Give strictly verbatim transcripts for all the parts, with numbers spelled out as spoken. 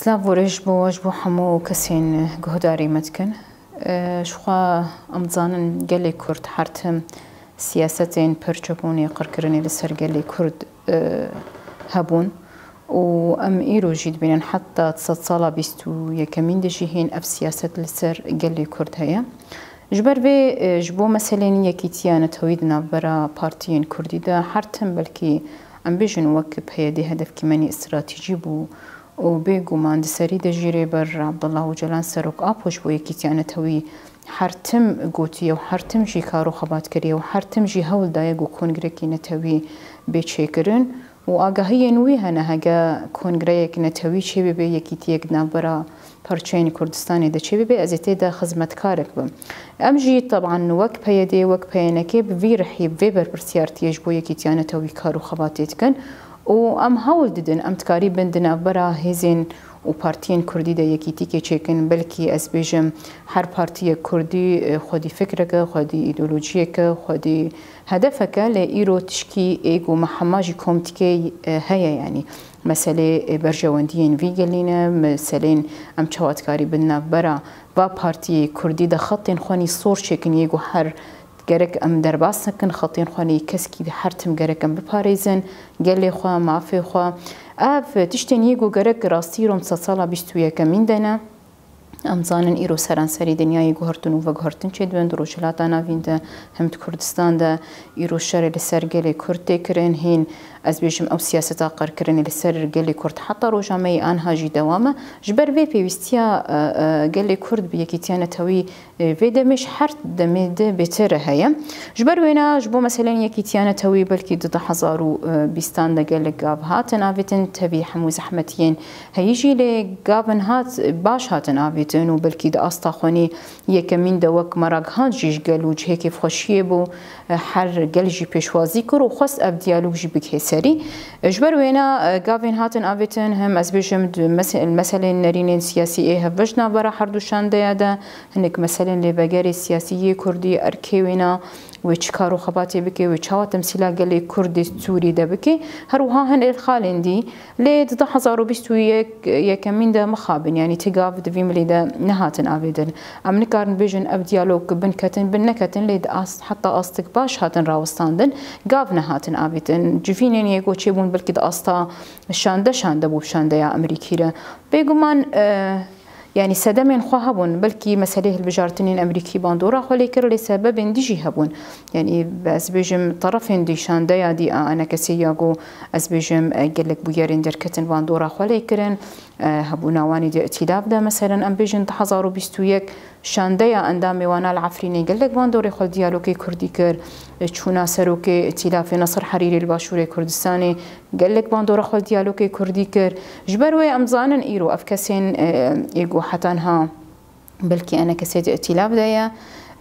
Silav û rêz ji bo we, ji bo hemû kesên guhdarî me dikin. E, ji xwe em dizanin gelê Kurd her tim siyasetên pir çepûnê, qirkirinê li ser gelê Kurd, e, hebûn û em îro jî dibînin heta sedsala bîst û yekemîn de jî hîn ev siyaset li ser gelê Kurd heye. Ji ber vê, e, ji bo meselên yekîtiya netewî di navbera partiyên Kurdî de her tim belkî em bêjin wek P Y D hedefkî me nî stratejî bû û bêguman di serî de jî Rêber Abdullah Ocalan Serok Apo ji bo yekîtiya netewî her tim gotiye û her tim jî kar û xebat kiriye û her tim jî hewl daye ku kongrekî netewî bê çêkirin û agahiyên wî hene, hege kongreyek netewî çêbibe, yekîtiyek di navbera parçeyên Kurdistanê de çêbibe, ez ê tê de xizmetkarek bim. Em jî teban wek P Y D, wek P Y N K bi vî rihî, bi vê berpirsiyartiyê ji bo yekîtiya netewî kar û xebatê dikin û em hewl didin, em dikarîbin di navbera hêzên û partiyên Kurdî de yekîtîkê çêkin, belkî ez bêjim her partiyek Kurdî, e, xwedî fikreke, xwedî îdeolojiyeke, xwedî hedefeke, lê îro tişkî ê ku me hema jî kom dike, e, heye, yanî meselê, e, berjewendiyên vî gelî ne, meselên em çawa dikarîbin navbera va partiyê Kurdî de xetên xwe nî sor çêkin, yê ku her gerek em derbas nekin, xetên xwe nî keskî her tim gerek em biparêzin, gelê xwe, mafê xwe. Ev tiştên yê ku gerek rastî rom sedsala bîst û yekemîn de ne. Em zanin îro seranserî dinyayê guhertin û veguhertin çêdibin. Di Rojhilata Navîn de, hem di Kurdistan de îro şerê li ser gelê Kurd tê kirin. Hîn ez bêjim ew siyaseta qirkirinê li ser gelê Kurd heta roja me yê aniha jî dewam e. Ji ber vê pêwîstiya, e, e, gelê Kurd bi yekîtiya netewî, e, vê demê ji her demê de bêtir heye. Ji ber wêna ji bo meselên yekîtiya netewî belkî di du hezar û bîstan de gelek gav hatin avêtin, tevî hemû zehmetiyên heyî jî, lê gavin hat baş hatin avêtin û belkî di asta xwenî yekemîn de wek me ragihan jî ji gel û cihê kêfxweşiyê bû. Her gel jî pêşwazî kir û xwest ev diyalog jî bigihê serî. Ji ber wêna, gavên hatin avêtin, hem ez bêjim di mese-, meselên nerînên siyasî ê hevbeş navbera her du şandeya de, hinek meselên lêvegerê siyasî yê Kurdî, erkê wêna, wê çi kar û xebatê bike, wê çawa temsîla gelê Kurd ê Sûrî de bike. Her wiha hin êlxalên dî. Lê di du hezar û bîst û yek, yekemîn de mixabin, yanî ti gav di vî milê de nehatin avêtin. Em nikarin bêjin ev diyalog bin ketin, bin neketin, lê di ast, heta astik baş hatin rawestandin, gav nehatin avêtin. Civînên yê ku çêbûn belkî di asta şande şande bû, şandeya Amerîkî re. Bêguman, e, Yanî sedemên xwe hebûn, belkî meselê hilbijartinên Amerîkî bandora xwe lê kir, lê sebebên dî jî hebûn. Yanî ez bêjim terefên dî, şandeya dî a enekesê ya ku ez bêjim, e, gelek bûyerên derketin bandora xwe lê kirin, e, hebûna wanî di îtîlaf de, meselen em bêjin du hezar û bîst û yek şandeya endamê wana li Efrînê gelek bandorê xwe li diyalogê Kurdî kir, e, çûna serokê îtîlafê Nesir Herîrî li Başûrê Kurdistanê, gelek bandora xwe li diyalogê Kurdî kir. Ji ber wê em zanin îro ev kesên, e, ê ku heta niha belkî enekesê di îtîlaf de ye,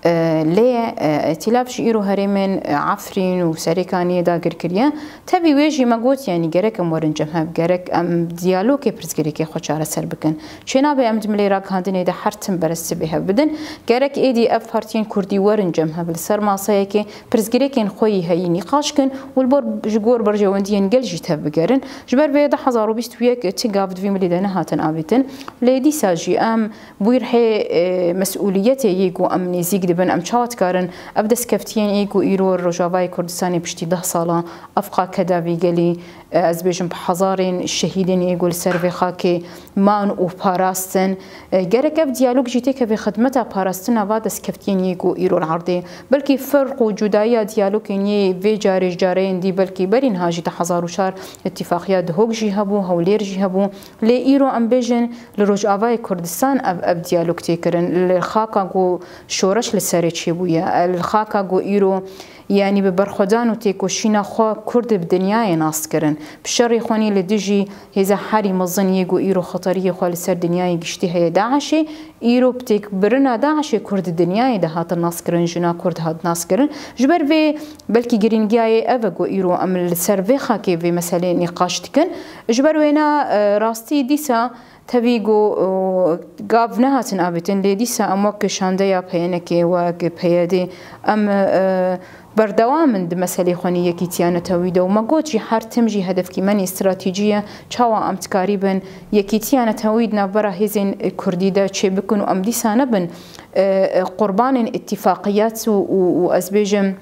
e, lê, e, îtîlaf ji îro herêmên, e, Efrîn û Serêkaniyê dagir kiriye. Tevî wê jî me got, yanî gerek em werin cem hev, gerek em diyalogê pirsgirêkê xwe çareser bikin. Çênabe em di milê ragihandinê de her tim berestibê hev bidin. Gerek êdî ev partiyên Kurdî werin cem hev li ser maseyekê pirsgirêkên xwe yî heyî nîqaş kin û li bor, ji gor berjewendiyên gel jî tevbigerin. Ji ber vê du hezar û bîst û yek ti gav di vî milî de nehatin avêtin. Lê dîsa jî em bûyîrhê, e, mesûliyetê yê ku em nêzîk dibin, em çawa dikarin ev destkeftiyên yê ku îro Rojavayê Kurdistanê piştî deh sala ev qakeda vî gelî, e, ez bêjim bi hezarên şehîdên yê ku li ser vê xakê man û parastin. E, gerek ev diyalog jî têkeve xidmeta parastina va destkeftiyên yê ku îro li erdê. Belkî ferq û cudayiya diyalogên yê vê carê ji careyên dî belkî berî niha jî di hezar û çar îtîfaqiya Duhok jî hebû, Hewlêr jî hebû. Lê îro em bêjin li Rojavayê Kurdistan ev, ev diyalog tê kirin. Li xaka ku şoreş li serê çêbûye, li xaka ku îro Yanî bi berxwedan û têkoşîna xwe Kurd bi dinyayê nas kirin. Bi şerê xwe nî li dijî hêza herî mezin yê ku îro xeteriyê xwe li ser dinyayê giştî heye DAIŞê, îro bi têkbirina DAIŞê Kurd di dinyayê de hatin nas kirin, jina Kurd hat nas kirin. Ji ber vê belkî girîngiya yê ev e ku îro em li ser vê xakê vê meselê nîqaş dikin. Ji ber wêna, e, rastî dîsa Tevî ku, e, gav nehatin avêtin, lê dîsa em wek şandeya P Y N'ê, wek P Y D'ê, em, e, berdewam in di meselê xwe nî yekîtiya netewî de û me got jî her tim jî hedefkî me nî stratejî ye, çawa em dikarîbin yekîtiya netewî di navbera hêzên kurdî de çêbikin û em dîsa nebin, e, e, qurbanên îtîfaqiyet û, û, û ez bêjim,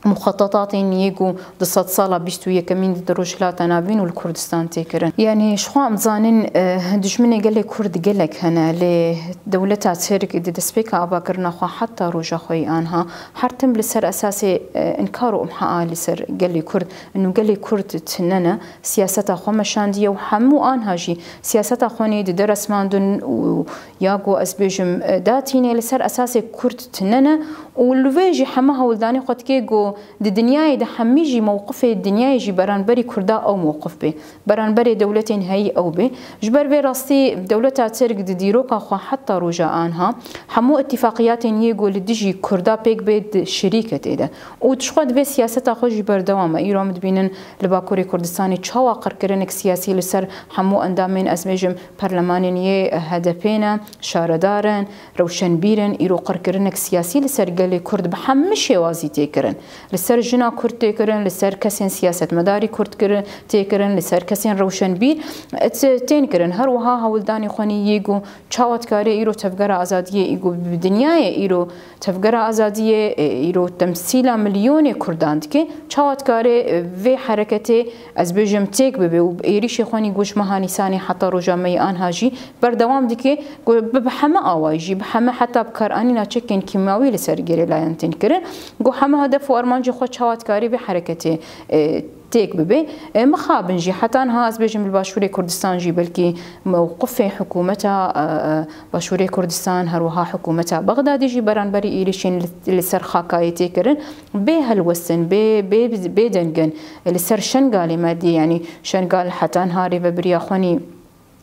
muxetetatên yê ku di sedsala bîst û yekemîn de di Rojhilata Navîn û li Kurdistan tê kirin. Yanî ji xwe em zanin, eh, dijminê gelê Kurd gelek hene, lê dewleta Tirk di destpêka avakirina xwe heta roja xwe yê anha her tim li ser esasê, eh, inkar û imhaa li ser gelê Kurd, û gelê Kurd tune ne, siyaseta xwe meşandiye û hemû anha jî siyaseta xwe nê dide resmandin û ya ku ez bêjim, e, datînê li ser esasê Kurd tune ne û li vê jî heme hewldanê xwe dike ku di dinyayê de hemî jî mewqifê dinyayê jî beranberî Kurda ew mewqif bê, beranberê dewletên heyî ew bê. Ji ber vê rastî dewleta Tirk di dîroka xwe heta roja anha hemû îtîfaqiyatên yê ku li dijî Kurda pêk bê di şirîke tê de û ji xwe divê siyaseta xwe jî berdewam e. Îro em dibînin li Bakurê Kurdistanê çawa qirkirinek siyasî li ser hemû endamên, ez bêjim, perlemanên yê H D P ne, şaredar in, rewşenbîr in, îro qirkirinek siyasî li ser gelê Kurd bi hemî şêwazî tê kirin. Li ser jina Kurd tê kirin, li ser kesên siyasetmedarî Kurd kirin, tê kirin, li ser kesên rewşenbîr, e, t-, tên kirin. Her wiha hewldanê xwe nî yê ku çawa dikarê îro Tevgera Azadiyê, î ku bi dinyayê îro Tevgera Azadiyê, e, îro temsîla milyonê Kurdan dike, çawa dikarê, e, vê hereketê, ez bêjim, têk bibe û êrîşê xwe nî ku ji meha Nîsanê heta roja me yê anha jî berdewam dike, ku bi, bi heme awayî jî, bi heme heta bikaranîna çekên kîmyawî li ser gerîlayan tên kirin, ku heme hedef û armancê xwe çawa dikarê vê hereketê, e, têk bibe. E, mixabin jî, heta niha ez bêjim li Başûrê Kurdistan jî belkî mewqifê hikûmeta, e, e, Başûrê Kurdistan, her wiha hikûmeta Bexdadê jî beranberî êrîşên li, li ser xakayê tê kirin, bê helwestin, bê, bê, bê dengin, li ser Şengalê me dî, yanî Şengal heta niha rêvebiriya xwe nî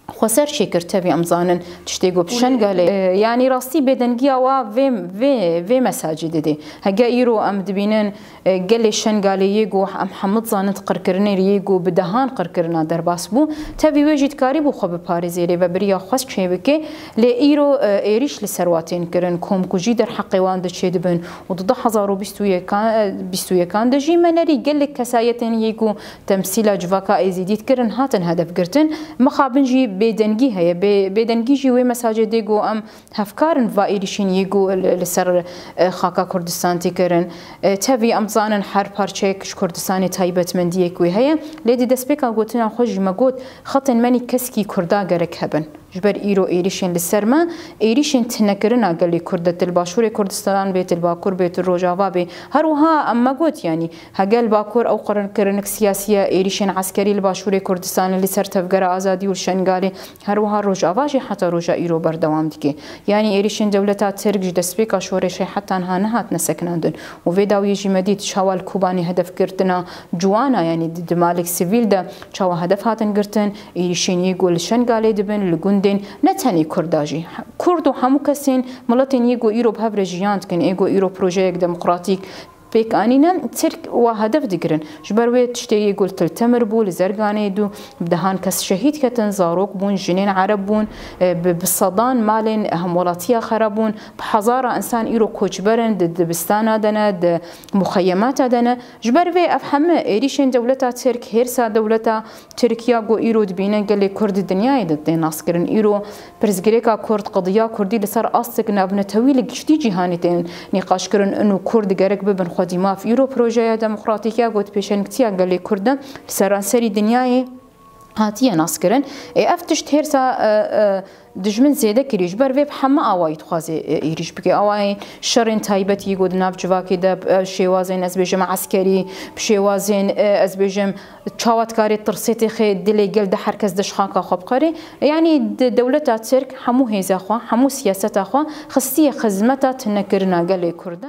xweser çêkir, tevî em zanin tiştê ku bi Şengalê, e, yanî rastî bêdengiya wa vê, vê, vê mesajê didê. Hege îro em dibînin, e, gelê Şengalê yê ku em hemû dizanin di qirkirinê yê ku bi dehan qirkirina derbas bû, tevî wê jî dikarîbû xwe biparêzê, rêvebiriya xwe çêbike, lê îro, e, êrîş li ser wa tên kirin, komkujî derheqê wan de çêdibin û di du hezar û bîst û yekan, e, bîst û yekan de jî me nerî gelek kesayetên yê ku temsîla civaka Êzîdî dikirin, hatin hedef girtin. Mixabin jî bêdengî heye. Bê-, bêdengî jî wê mesajê dê ku em hevkar in va êrîşên yê ku li, li ser, e, xaka Kurdistan tê kirin. E, tevî em zanin her parçeyek ji Kurdistanê taybetmendiyek wê heye. Lê di destpêka gotina xwe jî me got, xetên me nî keskî Kurda gerek hebin. Ji ber îro êrîşên li ser me, êrîşên tinekirina gelê Kurd de, til Başûrê Kurdistan bê, til Bakur bê, til Rojava bê. Her wiha em me got, yanî, hegel Bakur ew qirkirinek siyasî ye, êrîşên eskerî li Başûrê Kurdistanê li ser Tevgera Azadî û Şengalê, her wiha Rojava jî heta roja îro berdewam dike. Yanî êrîşên dewleta Tirk ji destpêka şoreşê heta niha nehatine sekinandin. Û vê dawiyê jî me dît çawa li Kobanê hedefgirtina ciwana, yanî di, di malek sivîl de çawa hedef hatin girtin, êrîşên yê ku li Şengalê dibin, li gundên ne tenê Kurda jî, Kurd û hemû kesên, miletên yê ku îro bi hev re jiyan dikin, ê ku îro projeyek demokratîk pêk anîne, Tirk wa hedef digirin. Ji ber wê tiştê yê ku li Til Temir bû, li Zerganê dû, bi dehan kes şehîd ketin, zarok bûn, jinên Ereb bûn, e, bi, bi sedan malên hemwelatiya xera bûn, bi hezara insan îro koçber in, di dibistana de ne, di muxeyemata de ne. Ji ber vê ev heme êrîşên dewleta Tirk, hêrsa dewleta Tirkiya ku îro dibîne gelê Kurd di dinyayê de tê naskirin. Îro pirsgirêka Kurd, qediya Kurdî li ser astek navnetewî li giştî cîhanê tên nîqaşkirin. In û Kurd gerek bibin xwedî maf. Îro projeya demokratîk ya ku di pêşengtiya gelê Kurd de li seranserî dinyayê hatiye naskirin. Ê ev tişt hêrsa, e, e, dijmin zêde kirî. Ji ber vê bi heme awayî dixwaze, e, êrîş bike. Awayên şerên taybetî ku di nav civakê de, e, şêwazên, ez bêjim, eskerî, bi şêwazên, e, ez bêjim, çawa dikarê tirsê têxê dilê gel de her kes de ji xaka xwe biqerê. Yanî di dewleta Tirk hemû hêza xwe, hemû siyaseta xwe xistiye xizmeta tinekirina gelê Kurd de.